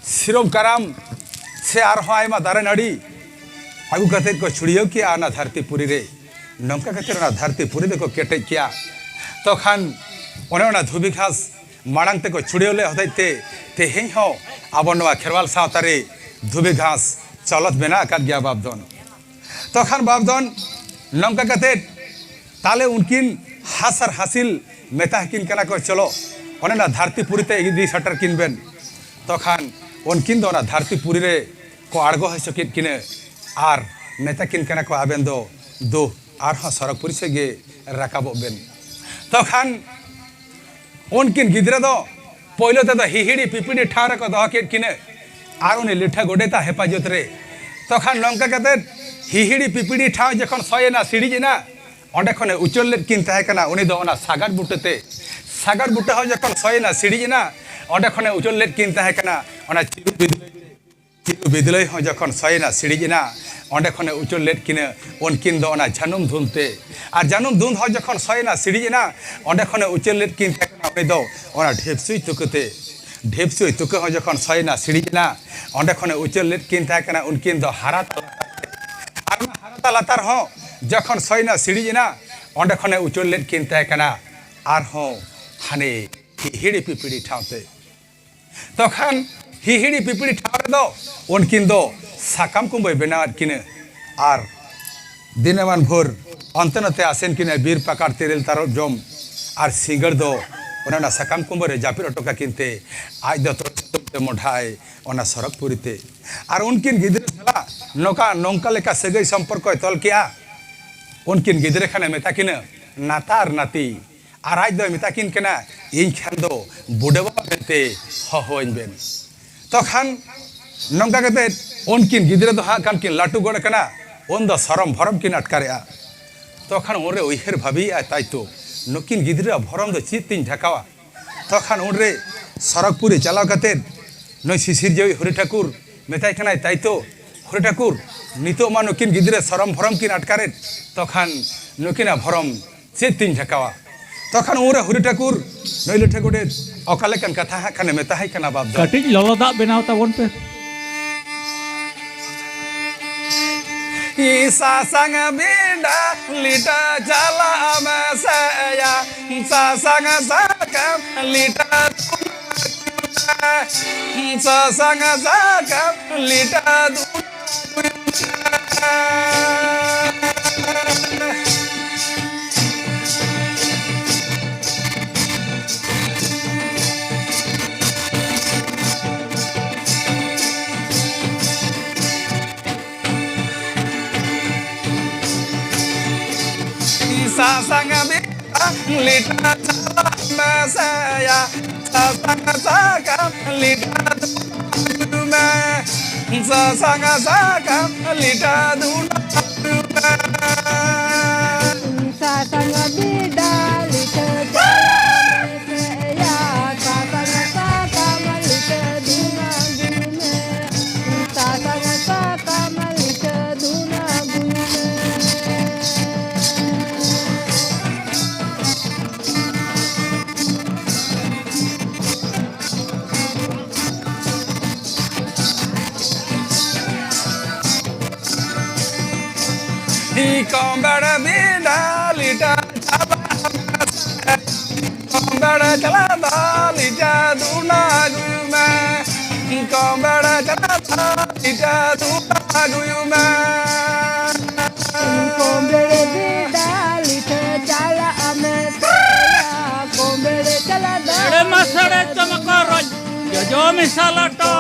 ᱥᱤᱨᱚᱢ ᱠᱟᱨᱟᱢ ᱥᱮ ᱟᱨᱦᱚᱸ ᱟᱭᱢᱟ ᱫᱟᱨᱮ ᱱᱟᱹᱲᱤ ᱟᱹᱜᱩ ᱠᱟᱛᱮᱫ ᱠᱚ ᱪᱷᱩᱲᱭᱟᱹᱣ ᱠᱮᱜᱼᱟ ᱚᱱᱟ ᱫᱷᱟᱹᱨᱛᱤ ᱯᱩᱨᱤ ᱨᱮ᱾ ᱱᱚᱝᱠᱟ ᱠᱟᱛᱮᱫ ᱚᱱᱟ ᱫᱷᱟᱹᱨᱛᱤ ᱯᱩᱨᱤ ᱫᱚᱠᱚ ᱠᱮᱴᱮᱡ ᱠᱮᱜᱼᱟ᱾ ᱛᱚᱠᱷᱟᱱ ᱚᱱᱮ ᱚᱱᱟ ᱫᱷᱩᱵᱤ ᱜᱷᱟᱥ ᱢᱟᱲᱟᱝ ᱛᱮᱠᱚ ᱪᱷᱩᱲᱭᱟᱹᱣ ᱞᱮᱫ ᱦᱚᱛᱮᱡ ᱛᱮ ᱛᱮᱦᱮᱧ ᱦᱚᱸ ᱟᱵᱚ ᱱᱚᱣᱟ ᱠᱷᱮᱨᱣᱟᱞ ᱥᱟᱶᱛᱟ ᱨᱮ ᱫᱷᱩᱵᱤ ᱜᱷᱟᱥ ᱪᱚᱞᱚᱛ ᱢᱮᱱᱟᱜ ᱟᱠᱟᱫ ᱜᱮᱭᱟ ᱵᱟᱯᱫᱷᱚᱱ᱾ ᱛᱚᱠᱷᱟᱱ ᱵᱟᱯᱫᱷᱚᱱ ᱱᱚᱝᱠᱟ ᱠᱟᱛᱮᱫ ᱛᱟᱦᱞᱮ ᱩᱱᱠᱤᱱ ᱦᱟᱥ ᱟᱨ ᱦᱟᱹᱥᱤᱞ ᱢᱮᱛᱟ ᱠᱤᱱ ᱠᱟᱱᱟ ᱠᱚ, "ᱪᱚᱞᱚ ᱚᱱᱮ ᱚᱱᱟ ᱫᱷᱟᱹᱨᱛᱤ ᱯᱩᱨᱤ ᱛᱮ ᱤᱫᱤ ᱥᱮᱴᱮᱨ ᱠᱤᱱ ᱵᱮᱱ᱾" ᱛᱚᱠᱷᱟᱱ ᱩᱱᱠᱤᱱ ᱫᱚ ᱚᱱᱟ ᱫᱷᱟᱹᱨᱛᱤ ᱯᱩᱨᱤ ᱨᱮ ᱠᱚ ᱟᱬᱜᱚ ᱦᱚᱪᱚ ᱠᱮᱫ ᱠᱤᱱᱟᱹ ᱟᱨ ᱢᱮᱛᱟ ᱠᱤᱱ ᱠᱟᱱᱟ ᱠᱚ, "ᱟᱵᱮᱱ ᱫᱚ ᱫᱩ ᱟᱨᱦᱚᱸ ᱥᱚᱨᱚᱜᱽᱯᱩᱨᱤ ᱥᱮᱫ ᱜᱮ ᱨᱟᱠᱟᱵᱚᱜ ᱵᱮᱱ᱾" ᱛᱚᱠᱷᱟᱱ ᱩᱱᱠᱤᱱ ᱜᱤᱫᱽᱨᱟᱹ ᱫᱚ ᱯᱳᱭᱞᱳ ᱛᱮᱫᱚ ᱦᱤᱦᱤᱲᱤ ᱯᱤᱯᱤᱲᱤ ᱴᱷᱟᱶ ᱨᱮᱠᱚ ᱫᱚᱦᱚ ᱠᱮᱫ ᱠᱤᱱᱟᱹ ᱟᱨ ᱩᱱᱤ ᱞᱮᱴᱷᱟ ᱜᱚᱰᱮᱛᱟᱜ ᱦᱮᱯᱟᱡᱚᱛ ᱨᱮ᱾ ᱛᱚᱠᱷᱟᱱ ᱱᱚᱝᱠᱟ ᱠᱟᱛᱮᱫ ᱦᱤᱦᱤᱲᱤ ᱯᱤᱯᱤᱲᱤ ᱴᱷᱟᱶ ᱡᱚᱠᱷᱚᱱ ᱥᱚᱭ ᱮᱱᱟ, ᱥᱤᱲᱤᱡ ᱮᱱᱟ, ᱚᱸᱰᱮ ᱠᱷᱚᱱᱮ ᱩᱪᱟᱹᱲ ᱞᱮᱫ ᱠᱤᱱ ᱛᱟᱦᱮᱸ ᱠᱟᱱᱟ ᱩᱱᱤ ᱫᱚ ᱚᱱᱟ ᱥᱟᱜᱟᱫ ᱵᱩᱴᱟᱹ ᱛᱮ᱾ ᱥᱟᱜᱟᱫ ᱵᱩᱴᱟᱹ ᱦᱚᱸ ᱡᱚᱠᱷᱚᱱ ᱥᱚᱭ ᱮᱱᱟ, ᱥᱤᱲᱤᱡ ᱮᱱᱟ, ᱚᱸᱰᱮ ᱠᱷᱚᱱᱮ ᱩᱪᱟᱹᱲ ᱞᱮᱫ ᱠᱤᱱ ᱛᱟᱦᱮᱸ ᱠᱟᱱᱟ ᱚᱱᱟ ᱪᱤᱨᱩ ᱵᱤᱫᱩ ᱪᱤᱨᱩ ᱵᱤᱫᱽᱞᱟᱹᱭ ᱦᱚᱸ ᱡᱚᱠᱷᱚᱱ ᱥᱚᱭᱮᱱᱟ ᱥᱤᱲᱤᱡ ᱮᱱᱟ, ᱚᱸᱰᱮ ᱠᱷᱚᱱᱮ ᱩᱪᱟᱹᱲ ᱞᱮᱫ ᱠᱤᱱᱟᱹ ᱩᱱᱠᱤᱱ ᱫᱚ ᱚᱱᱟ ᱡᱟᱹᱱᱩᱢ ᱫᱷᱩᱱ ᱛᱮ᱾ ᱟᱨ ᱡᱟᱹᱱᱩᱢ ᱫᱷᱩᱱ ᱦᱚᱸ ᱡᱚᱠᱷᱚᱱ ᱥᱚᱭᱮᱱᱟ ᱥᱤᱲᱤᱡ ᱮᱱᱟ, ᱚᱸᱰᱮ ᱠᱷᱚᱱᱮ ᱩᱪᱟᱹᱲ ᱞᱮᱫ ᱠᱤᱱ ᱛᱟᱦᱮᱸ ᱠᱟᱱᱟ ᱩᱱᱤ ᱫᱚ ᱚᱱᱟ ᱰᱷᱤᱯᱥᱩᱭ ᱛᱩᱠᱟᱹ ᱛᱮ᱾ ᱰᱷᱤᱯᱥᱩᱭ ᱛᱩᱠᱟᱹ ᱦᱚᱸ ᱡᱚᱠᱷᱚᱱ ᱥᱚᱭᱮᱱᱟ ᱥᱤᱲᱤᱡ ᱮᱱᱟ, ᱚᱸᱰᱮ ᱠᱷᱚᱱᱮ ᱩᱪᱟᱹᱲ ᱞᱮᱫ ᱠᱤᱱ ᱛᱟᱦᱮᱸ ᱠᱟᱱᱟ ᱩᱱᱠᱤᱱ ᱫᱚ ᱦᱟᱨᱟᱛᱟ ᱞᱟᱛᱟᱨ ᱛᱮ᱾ ᱟᱨ ᱚᱱᱟ ᱦᱟᱨᱟᱛᱟ ᱞᱟᱛᱟᱨ ᱦᱚᱸ ᱡᱚᱠᱷᱚᱱ ᱥᱚᱭᱮᱱᱟ ᱥᱤᱲᱤᱡ ᱮᱱᱟ, ᱚᱸᱰᱮ ᱠᱷᱚᱱᱮ ᱩᱪᱟᱹᱲ ᱞᱮᱫ ᱠᱤᱱ ᱛᱟᱦᱮᱸ ᱠᱟᱱᱟ ᱟᱨᱦᱚᱸ ᱦᱟᱱᱮ ᱦᱤᱦᱤᱲᱤ ᱯᱤᱯᱤᱲᱤ ᱴᱷᱟᱶ ᱛᱮ᱾ ᱛᱚᱠᱷᱟᱱ ᱦᱤᱦᱤᱲᱤ ᱯᱤᱯᱤᱲᱤ ᱴᱷᱟᱶ ᱨᱮᱫᱚ ᱩᱱᱠᱤᱱ ᱫᱚ ᱥᱟᱠᱟᱢ ᱠᱩᱢᱵᱟᱹᱭ ᱵᱮᱱᱟᱣᱟᱫ ᱠᱤᱱᱟᱹ᱾ ᱟᱨ ᱫᱤᱱᱟᱹᱢᱟᱱ ᱵᱷᱳᱨ ᱚᱱᱛᱮ ᱱᱚᱛᱮ ᱟᱥᱮᱱ ᱠᱤᱱᱟᱹ ᱵᱤᱨ ᱯᱟᱠᱟᱲ ᱛᱮᱨᱮᱞ ᱛᱟᱨᱚᱵ ᱡᱚᱢ᱾ ᱟᱨ ᱥᱤᱸᱜᱟᱹᱲ ᱫᱚ ᱚᱱᱮ ᱚᱱᱟ ᱥᱟᱠᱟᱢ ᱠᱩᱢᱵᱟᱹ ᱨᱮ ᱡᱟᱹᱯᱤᱫ ᱦᱚᱴᱚ ᱠᱟᱠᱤᱱ ᱛᱮ ᱟᱡ ᱫᱚ ᱛᱚᱲᱮ ᱥᱩᱛᱟᱹᱢ ᱛᱮ ᱢᱚᱰᱷᱟᱭ ᱚᱱᱟ ᱥᱚᱨᱚᱜᱽᱯᱩᱨᱤ ᱛᱮ᱾ ᱟᱨ ᱩᱱᱠᱤᱱ ᱜᱤᱫᱽᱨᱟᱹ ᱥᱟᱞᱟᱜ ᱱᱚᱝᱠᱟ, ᱱᱚᱝᱠᱟ ᱞᱮᱠᱟ ᱥᱟᱹᱜᱟᱹᱭ ᱥᱚᱢᱯᱚᱨᱠᱚᱭ ᱛᱚᱞ ᱠᱮᱜᱼᱟ᱾ ᱩᱱᱠᱤᱱ ᱜᱤᱫᱽᱨᱟᱹ ᱠᱷᱟᱱᱮ ᱢᱮᱛᱟ ᱠᱤᱱᱟᱹ ᱱᱟᱛᱟᱨ ᱱᱟᱛᱤ᱾ ᱟᱨ ᱟᱡ ᱫᱚᱭ ᱢᱮᱛᱟ ᱠᱤᱱ ᱠᱟᱱᱟ, "ᱤᱧ ᱠᱷᱟᱱ ᱫᱚ ᱵᱩᱰᱟᱹ ᱵᱟᱵᱟ ᱢᱮᱱᱛᱮ ᱦᱚᱦᱚᱣᱟᱹᱧ ᱵᱮᱱ᱾" ᱛᱚᱠᱷᱟᱱ ᱱᱚᱝᱠᱟ ᱠᱟᱛᱮ ᱩᱱᱠᱤᱱ ᱜᱤᱫᱽᱨᱟᱹ ᱫᱚ ᱦᱟᱸᱜ ᱠᱷᱟᱱ ᱠᱤᱱ ᱞᱟᱹᱴᱩ ᱜᱚᱫ ᱟᱠᱟᱱᱟ, ᱩᱱ ᱫᱚ ᱥᱚᱨᱚᱢ ᱵᱷᱚᱨᱚᱢ ᱠᱤᱱ ᱟᱴᱠᱟᱨᱮᱜᱼᱟ᱾ ᱛᱚᱠᱷᱟᱱ ᱩᱱᱨᱮ ᱩᱭᱦᱟᱹᱨ ᱵᱷᱟᱹᱵᱤᱭᱮᱜᱼᱟᱭ, ᱛᱟᱭᱛᱚ ᱱᱩᱠᱤᱱ ᱜᱤᱫᱽᱨᱟᱹᱣᱟᱜ ᱵᱷᱚᱨᱚᱢ ᱫᱚ ᱪᱮᱫ ᱛᱤᱧ ᱰᱷᱟᱠᱟᱣᱟ? ᱛᱚᱠᱷᱟᱱ ᱩᱱᱨᱮ ᱥᱚᱨᱚᱜᱽᱯᱩᱨᱤ ᱪᱟᱞᱟᱣ ᱠᱟᱛᱮ ᱱᱩᱭ ᱥᱤᱥᱤᱨᱡᱟᱹᱣᱤᱡ ᱦᱚᱨᱤ ᱴᱷᱟᱹᱠᱩᱨ ᱢᱮᱛᱟᱭ ᱠᱟᱱᱟᱭ, "ᱛᱟᱭᱛᱚ ᱦᱚᱨᱤ ᱴᱷᱟᱹᱠᱩᱨ, ᱱᱤᱛᱚᱜ ᱢᱟ ᱱᱩᱠᱤᱱ ᱜᱤᱫᱽᱨᱟᱹ ᱥᱚᱨᱚᱢ ᱵᱷᱚᱨᱚᱢ ᱠᱤᱱ ᱟᱴᱠᱟᱨᱮᱫ, ᱛᱚᱠᱷᱟᱱ ᱱᱩᱠᱤᱱᱟᱜ ᱵᱷᱚᱨᱚᱢ ᱪᱮᱫ ᱛᱤᱧ ᱰᱷᱟᱠᱟᱣᱟ?" ᱛᱚᱠᱷᱟᱱ ᱩᱱᱨᱮ ᱦᱚᱨᱤ ᱴᱷᱟᱹᱠᱩᱨ ᱱᱩᱭ ᱞᱤᱴᱷᱟᱹ ᱜᱚᱰᱮᱛ ᱚᱠᱟ ᱞᱮᱠᱟᱱ ᱠᱟᱛᱷᱟ ᱦᱟᱸᱜ ᱠᱷᱟᱱᱮ ᱢᱮᱛᱟᱦᱟᱭ ᱠᱟᱱᱟ ᱵᱟᱯ ᱫᱟ᱾ ᱠᱟᱹᱴᱤᱡ ᱞᱚᱞᱚ ᱫᱟᱜ ᱵᱮᱱᱟᱣ ᱛᱟᱵᱚᱱ ᱯᱮ᱾ ᱥᱟᱥᱟᱝ ᱵᱮᱰᱟ ᱞᱤᱴᱟᱹ ᱪᱟᱞᱟᱜ ᱢᱮᱥᱮᱭᱟ, ᱥᱟᱥᱟᱝ ᱥᱟᱠᱟᱢ ᱞᱤᱴᱟᱹ ᱫᱩᱞ ᱢᱮ, ᱥᱟᱥᱟᱝ ᱥᱟᱠᱟᱢ ᱞᱤᱴᱟᱹ ᱫᱩᱞ ᱢᱮ᱾ ᱥᱟᱥᱟᱝ ᱵᱮᱰᱟ ᱞᱤᱴᱟᱹ ᱪᱟᱞᱟᱜ ᱢᱮᱥᱮᱭᱟ, ᱥᱟᱥᱟᱝ ᱥᱟᱠᱟᱢ ᱞᱤᱴᱟᱹ ᱫᱩᱞ ᱢᱮ, ᱥᱟᱥᱟᱝ ᱥᱟᱠᱟᱢ ᱞᱤᱴᱟᱹ ᱫᱩᱞ ᱢᱮ᱾ ᱥᱟᱥᱟᱝ ᱵᱮᱰᱟ ᱞᱤᱴᱟᱹ ᱪᱟᱞᱟᱜ ᱢᱮᱥᱮᱭᱟ, ᱥᱟᱥᱟᱝ ᱥᱟᱠᱟᱢ ᱞᱤᱴᱟᱹ ᱫᱩᱞ ᱢᱮ᱾ ᱠᱚᱢᱵᱮᱲ ᱵᱤᱰᱟ ᱞᱤᱴᱟ ᱪᱟᱞᱟᱜ ᱢᱮᱥᱮ᱾ ᱠᱚᱢᱵᱮᱲ ᱪᱟᱞᱟᱜ ᱫᱚ ᱞᱤᱴᱟ ᱫᱩᱱᱟ ᱟᱹᱜᱩᱭ ᱢᱮ᱾ ᱠᱚᱢᱵᱮᱲ ᱪᱟᱞᱟᱜ ᱫᱚ ᱞᱤᱴᱟ ᱫᱩᱱᱟ ᱟᱹᱜᱩᱭ ᱢᱮ᱾ ᱠᱚᱢᱵᱮᱲ ᱵᱤᱰᱟ ᱞᱤᱴᱟ ᱪᱟᱞᱟᱜ ᱢᱮᱥᱮ᱾ ᱠᱚᱢᱵᱮᱲ ᱪᱟᱞᱟᱜ ᱫᱚ ᱮᱲᱮ ᱢᱟ ᱥᱟᱲᱮ ᱪᱚᱢᱠᱚ ᱨᱚᱡᱽ ᱡᱚᱡᱚ ᱢᱮᱥᱟ ᱞᱟᱴᱚ᱾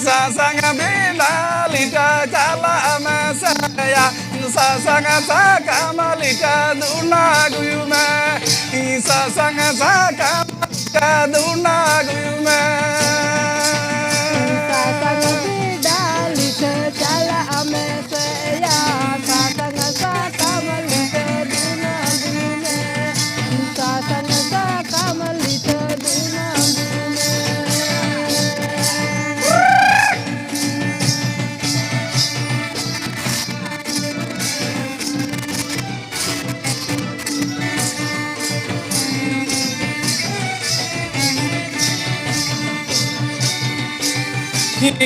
ᱥᱟᱥᱟᱝ ᱵᱮᱰᱟ ᱞᱤᱴᱟ ᱪᱟᱞᱟᱜ ᱢᱮᱥᱮᱭᱟ᱾ ᱥᱟᱥᱟᱝ ᱥᱟᱠᱟᱢ ᱞᱤᱴᱟ ᱫᱩᱱᱟ ᱟᱹᱜᱩᱭ ᱢᱮ᱾ ᱥᱟᱥᱟᱝ ᱥᱟᱠᱟᱢ ᱞᱤᱴᱟ ᱫᱩᱱᱟ ᱟᱹᱜᱩᱭ ᱢᱮ᱾ ᱥᱟᱥᱟᱝ ᱵᱮᱰᱟ ᱞᱤᱴᱟ ᱪᱟᱞᱟᱜ ᱢᱮᱥᱮᱭᱟ᱾ ᱥᱟᱥᱟᱝ ᱥᱟᱠᱟᱢ ᱞᱤᱴᱟ ᱫᱩᱱᱟ ᱟᱹᱜᱩᱭ ᱢᱮ᱾ ᱥᱟᱥᱟᱝ ᱥᱟᱠᱟᱢ ᱞᱤᱴᱟ ᱫᱩᱱᱟ ᱟᱹᱜᱩᱭ ᱢᱮ᱾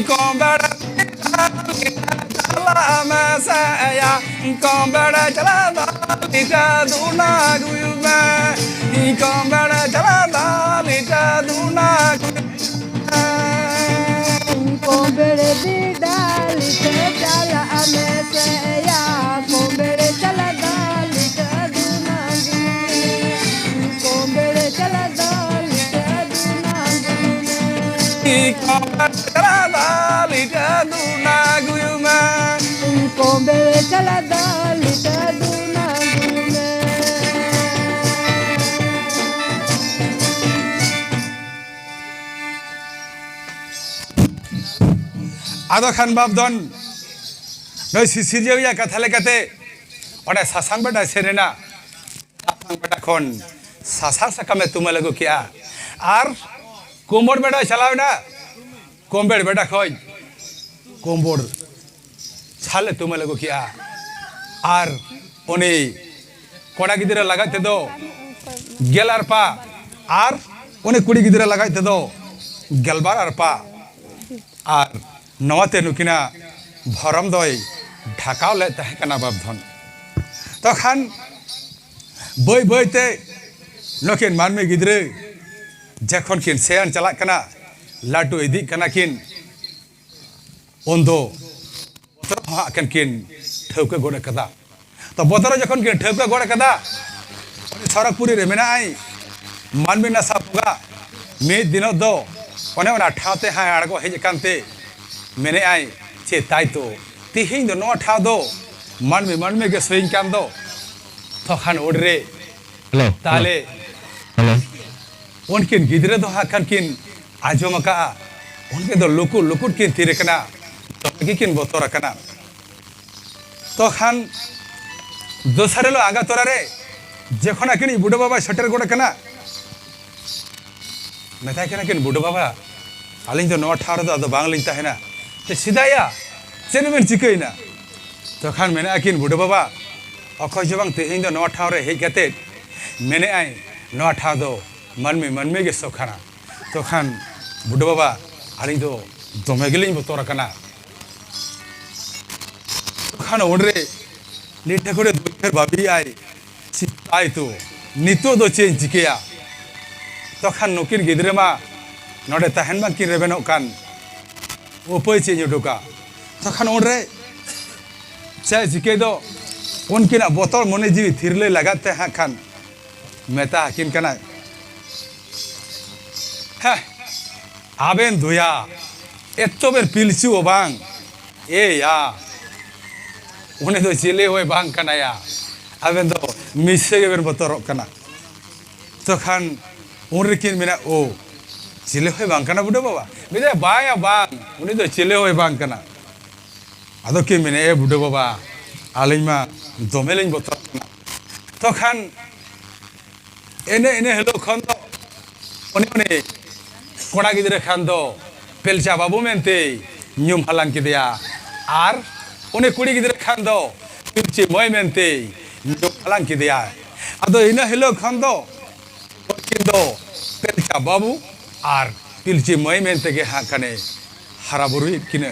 ᱠᱚᱢᱵᱮᱲ ᱪᱟᱞᱟᱜ ᱢᱮᱥᱮᱭᱟ᱾ ᱠᱚᱢᱵᱮᱲ ᱪᱟᱞᱟᱜ ᱫᱚ ᱞᱤᱴᱟ ᱫᱩᱱᱟ ᱟᱹᱜᱩᱭ ᱢᱮ᱾ ᱠᱚᱢᱵᱮᱲ ᱪᱟᱞᱟᱜ ᱫᱚ ᱞᱤᱴᱟ ᱫᱩᱱᱟ ᱟᱹᱜᱩᱭ ᱢᱮ᱾ ᱠᱚᱢᱵᱮᱲ ᱵᱤᱰᱟ ᱞᱤᱴᱟ ᱪᱟᱞᱟᱜ ᱢᱮᱥᱮᱭᱟ᱾ ᱠᱚᱢᱵᱮᱲ ᱪᱟᱞᱟᱜ ᱫᱚ ᱞᱤᱴᱟ ᱫᱩᱱᱟ ᱟᱹᱜᱩᱭ ᱢᱮ᱾ ᱠᱚᱢᱵᱮᱲ ᱪᱟᱞᱟᱜ ᱫᱚ ᱞᱤᱴᱟ ᱫᱩᱱᱟ ᱟᱹᱜᱩᱭ ᱢᱮ᱾ ᱠᱚᱢᱵᱮᱲ ᱪᱟᱞᱟᱜ ᱫᱚ ᱞᱤᱴᱟ ᱫᱩᱱᱟ ᱟᱹᱜᱩᱭ ᱢᱮ᱾ ᱠᱚᱢᱵᱮᱲ ᱪᱟᱞᱟᱜ ᱫᱚ ᱞᱤᱴᱟ ᱫᱩᱱᱟ ᱟᱹᱜᱩᱭ ᱢᱮ᱾ ᱟᱫᱚ ᱠᱷᱟᱱ ᱵᱟᱯ ᱫᱚᱱ ᱱᱩᱭ ᱥᱤᱥᱤᱨᱡᱟᱹᱣᱤᱡᱟᱜ ᱠᱟᱛᱷᱟ ᱞᱮᱠᱟᱛᱮ ᱚᱸᱰᱮ ᱥᱟᱥᱟᱝ ᱵᱮᱰᱟᱭ ᱥᱮᱱ ᱮᱱᱟ᱾ ᱥᱟᱥᱟᱝ ᱵᱮᱰᱟ ᱠᱷᱚᱱ ᱥᱟᱥᱟᱝ ᱥᱟᱠᱟᱢᱮ ᱛᱩᱢᱟᱹᱞ ᱟᱹᱜᱩ ᱠᱮᱜᱼᱟ ᱟᱨ ᱠᱩᱢᱵᱚᱲ ᱵᱮᱰᱟᱭ ᱪᱟᱞᱟᱣ ᱮᱱᱟ᱾ ᱠᱚᱢᱵᱮᱲ ᱵᱮᱰᱟ ᱠᱷᱚᱡ ᱠᱚᱢᱵᱚᱲ ᱪᱷᱟᱞ ᱮ ᱛᱩᱢᱟᱹᱞ ᱟᱹᱜᱩ ᱠᱮᱜᱼᱟ᱾ ᱟᱨ ᱩᱱᱤ ᱠᱚᱲᱟ ᱜᱤᱫᱽᱨᱟᱹ ᱞᱟᱜᱟᱡ ᱛᱮᱫᱚ ᱜᱮᱞ ᱟᱨᱯᱟ, ᱟᱨ ᱩᱱᱤ ᱠᱩᱲᱤ ᱜᱤᱫᱽᱨᱟᱹ ᱞᱟᱜᱟᱡ ᱛᱮᱫᱚ ᱜᱮᱞᱵᱟᱨ ᱟᱨᱯᱟ᱾ ᱟᱨ ᱱᱚᱣᱟᱛᱮ ᱱᱩᱠᱤᱱᱟᱜ ᱵᱷᱚᱨᱚᱢ ᱫᱚᱭ ᱰᱷᱟᱠᱟᱣ ᱞᱮᱫ ᱛᱟᱦᱮᱸ ᱠᱟᱱᱟ ᱵᱟᱯᱫᱷᱚᱱ᱾ ᱛᱚᱠᱷᱟᱱ ᱵᱟᱹᱭ ᱵᱟᱹᱭ ᱛᱮ ᱱᱩᱠᱤᱱ ᱢᱟᱹᱱᱢᱤ ᱜᱤᱫᱽᱨᱟᱹ ᱡᱚᱠᱷᱚᱱ ᱠᱤᱱ ᱥᱮᱭᱟᱱ ᱪᱟᱞᱟᱜ ᱠᱟᱱᱟ, ᱞᱟᱹᱴᱩ ᱤᱫᱤᱜ ᱠᱟᱱᱟ ᱠᱤᱱ, ᱩᱱᱫᱚ ᱵᱚᱛᱚᱨ ᱦᱚᱸ ᱦᱟᱸᱜ ᱠᱷᱟᱱ ᱠᱤᱱ ᱴᱷᱟᱹᱣᱠᱟᱹ ᱜᱚᱫ ᱟᱠᱟᱫᱟ᱾ ᱛᱚ ᱵᱚᱛᱚᱨ ᱡᱚᱠᱷᱚᱱ ᱠᱤᱱ ᱴᱷᱟᱹᱣᱠᱟᱹ ᱜᱚᱫ ᱟᱠᱟᱫᱟ, ᱩᱱᱤ ᱥᱚᱨᱚᱜᱽᱯᱩᱨᱤ ᱨᱮ ᱢᱮᱱᱟᱜᱼᱟᱭ ᱢᱟᱹᱱᱢᱤ ᱱᱟᱥᱟ ᱵᱚᱸᱜᱟ᱾ ᱢᱤᱫ ᱫᱤᱱᱚᱜ ᱫᱚ ᱚᱱᱮ ᱚᱱᱟ ᱴᱷᱟᱶ ᱛᱮ ᱦᱟᱸᱜ ᱟᱬᱜᱚ ᱦᱮᱡ ᱟᱠᱟᱱ ᱛᱮ ᱢᱮᱱᱮᱫᱼᱟᱭ, ᱪᱮ ᱛᱟᱭ ᱛᱚ ᱛᱤᱦᱤᱧ ᱫᱚ ᱱᱚᱣᱟ ᱴᱷᱟᱶ ᱫᱚ ᱢᱟᱹᱱᱢᱤ ᱢᱟᱹᱱᱢᱤ ᱜᱮ ᱥᱩᱭᱤᱧ ᱠᱟᱱ ᱫᱚ᱾ ᱛᱚᱠᱷᱟᱱ ᱩᱱᱨᱮ ᱦᱮᱞᱳ᱾ ᱛᱟᱦᱞᱮ ᱦᱮᱞᱳ᱾ ᱩᱱᱠᱤᱱ ᱜᱤᱫᱽᱨᱟᱹ ᱫᱚ ᱦᱟᱸᱜ ᱠᱷᱟᱱ ᱠᱤᱱ ᱟᱸᱡᱚᱢ ᱟᱠᱟᱜᱼᱟ, ᱩᱱᱠᱤᱱ ᱫᱚ ᱞᱩᱠᱩ ᱞᱩᱠᱩᱴ ᱠᱤᱱ ᱛᱷᱤᱨ ᱟᱠᱟᱱᱟ, ᱫᱚᱢᱮ ᱜᱮᱠᱤᱱ ᱵᱚᱛᱚᱨ ᱟᱠᱟᱱᱟ᱾ ᱛᱚᱠᱷᱟᱱ ᱫᱚᱥᱟᱨ ᱦᱤᱞᱳᱜ ᱟᱸᱜᱟ ᱛᱚᱨᱟ ᱨᱮ ᱡᱚᱠᱷᱚᱱ ᱟᱹᱠᱤᱱᱤᱡ ᱵᱩᱰᱷᱟᱹ ᱵᱟᱵᱟᱭ ᱥᱮᱴᱮᱨ ᱜᱚᱫ ᱟᱠᱟᱱᱟ, ᱢᱮᱛᱟᱭ ᱠᱟᱱᱟ ᱠᱤᱱ, "ᱵᱩᱰᱷᱟᱹ ᱵᱟᱵᱟ, ᱟᱹᱞᱤᱧ ᱫᱚ ᱱᱚᱣᱟ ᱴᱷᱟᱶ ᱨᱮᱫᱚ ᱟᱫᱚ ᱵᱟᱝᱞᱤᱧ ᱛᱟᱦᱮᱱᱟ᱾" "ᱛᱮ ᱪᱮᱫᱟᱜ ᱭᱟ? ᱪᱮᱫ ᱵᱮᱱ ᱪᱤᱠᱟᱹᱭᱮᱱᱟ?" ᱛᱚᱠᱷᱟᱱ ᱢᱮᱱᱮᱫᱼᱟ ᱠᱤᱱ, "ᱵᱩᱰᱷᱟᱹ ᱵᱟᱵᱟ, ᱚᱠᱚᱭ ᱪᱚ ᱵᱟᱝ ᱛᱮᱦᱮᱧ ᱫᱚ ᱱᱚᱣᱟ ᱴᱷᱟᱶ ᱨᱮ ᱦᱮᱡ ᱠᱟᱛᱮᱫ ᱢᱮᱱᱮᱫᱼᱟᱭ, ᱱᱚᱣᱟ ᱴᱷᱟᱶ ᱫᱚ ᱢᱟᱹᱱᱢᱤ ᱢᱟᱹᱱᱢᱤ ᱜᱮ ᱥᱚᱠᱷᱟᱱᱟ᱾" ᱛᱚᱠᱷᱟᱱ, "ᱵᱩᱰᱷᱟᱹ ᱵᱟᱵᱟ, ᱟᱹᱞᱤᱧ ᱫᱚ ᱫᱚᱢᱮ ᱜᱮᱞᱤᱧ ᱵᱚᱛᱚᱨ ᱟᱠᱟᱱᱟ᱾" ᱛᱚᱠᱷᱟᱱ ᱩᱱᱨᱮ ᱱᱤᱛ ᱴᱷᱟᱹᱠᱩᱨᱮ ᱫᱩᱭᱦᱟᱹᱨ ᱵᱷᱟᱹᱵᱤᱭᱮᱫᱼᱟᱭ, ᱪᱤᱠᱟᱹᱭ ᱛᱚ, ᱱᱤᱛᱚᱜ ᱫᱚ ᱪᱮᱫ ᱤᱧ ᱪᱤᱠᱟᱹᱭᱟ? ᱛᱚᱠᱷᱟᱱ ᱱᱩᱠᱤᱱ ᱜᱤᱫᱽᱨᱟᱹ ᱢᱟ ᱱᱚᱰᱮ ᱛᱟᱦᱮᱱ ᱵᱟᱝᱠᱤᱱ ᱨᱮᱵᱮᱱᱚᱜ ᱠᱟᱱ, ᱩᱯᱟᱹᱭ ᱪᱮᱫ ᱤᱧ ᱩᱰᱩᱠᱟ? ᱛᱚᱠᱷᱟᱱ ᱩᱱᱨᱮ ᱪᱮᱫ ᱪᱤᱠᱟᱹᱭ ᱫᱚ, ᱩᱱᱠᱤᱱᱟᱜ ᱵᱚᱛᱚᱨ ᱢᱚᱱᱮ ᱡᱤᱣᱤ ᱛᱷᱤᱨ ᱞᱟᱹᱭ ᱞᱟᱜᱟᱫ ᱛᱮ ᱦᱟᱸᱜ ᱠᱷᱟᱱ ᱢᱮᱛᱟ ᱟᱹᱠᱤᱱ ᱠᱟᱱᱟᱭ, ᱦᱮᱸ, ᱟᱵᱮᱱ ᱫᱚᱭᱟ, ᱮᱛᱚ ᱵᱮᱱ ᱯᱤᱞᱪᱩ ᱦᱚᱸ ᱵᱟᱝ, ᱮᱭᱟ, ᱩᱱᱤ ᱫᱚ ᱪᱤᱞᱤ ᱦᱚᱸᱭ ᱵᱟᱝ ᱠᱟᱱᱟᱭᱟ, ᱟᱵᱮᱱ ᱫᱚ ᱢᱤᱥᱮ ᱜᱮᱵᱮᱱ ᱵᱚᱛᱚᱨᱚᱜ ᱠᱟᱱᱟ᱾ ᱛᱚᱠᱷᱟᱱ ᱩᱱ ᱨᱮᱠᱤᱱ ᱢᱮᱱᱟ, "ᱳ, ᱪᱤᱞᱤ ᱦᱚᱸᱭ ᱵᱟᱝ ᱠᱟᱱᱟ ᱵᱩᱰᱷᱟᱹ ᱵᱟᱵᱟ?" ᱢᱮᱱᱫᱟᱭ, "ᱵᱟᱝᱟ, ᱵᱟᱝ, ᱩᱱᱤ ᱫᱚ ᱪᱤᱞᱤ ᱦᱚᱸᱭ ᱵᱟᱝ ᱠᱟᱱᱟ᱾" ᱟᱫᱚ ᱠᱤᱱ ᱢᱮᱱᱟ, "ᱮ ᱵᱩᱰᱷᱟᱹ ᱵᱟᱵᱟ, ᱟᱹᱞᱤᱧ ᱢᱟ ᱫᱚᱢᱮ ᱞᱤᱧ ᱵᱚᱛᱚᱨ ᱠᱟᱱᱟ᱾" ᱛᱚᱠᱷᱟᱱ ᱮᱱᱮ ᱤᱱᱟᱹ ᱦᱤᱞᱳᱜ ᱠᱷᱚᱱ ᱫᱚ ᱩᱱᱤ, ᱩᱱᱤ ᱠᱚᱲᱟ ᱜᱤᱫᱽᱨᱟᱹ ᱠᱷᱟᱱ ᱫᱚ ᱯᱮᱞᱪᱟ ᱵᱟᱹᱵᱩ ᱢᱮᱱᱛᱮ ᱧᱩᱢ ᱦᱟᱞᱟᱝ ᱠᱮᱫᱮᱭᱟ᱾ ᱟᱨ ᱩᱱᱤ ᱠᱩᱲᱤ ᱜᱤᱫᱽᱨᱟᱹ ᱠᱷᱟᱱ ᱫᱚ ᱯᱤᱞᱪᱤ ᱢᱟᱹᱭ ᱢᱮᱱᱛᱮ ᱧᱩᱢ ᱦᱟᱞᱟᱝ ᱠᱮᱫᱮᱭᱟ᱾ ᱟᱫᱚ ᱤᱱᱟᱹ ᱦᱤᱞᱳᱜ ᱠᱷᱚᱱ ᱫᱚ ᱩᱱᱠᱤᱱ ᱫᱚ ᱯᱮᱞᱪᱟ ᱵᱟᱹᱵᱩ ᱟᱨ ᱯᱤᱞᱪᱤ ᱢᱟᱹᱭ ᱢᱮᱱᱛᱮ ᱜᱮ ᱦᱟᱸᱜ ᱠᱷᱟᱱᱮ ᱦᱟᱨᱟ ᱵᱩᱨᱩᱭᱮᱫ ᱠᱤᱱᱟᱹ᱾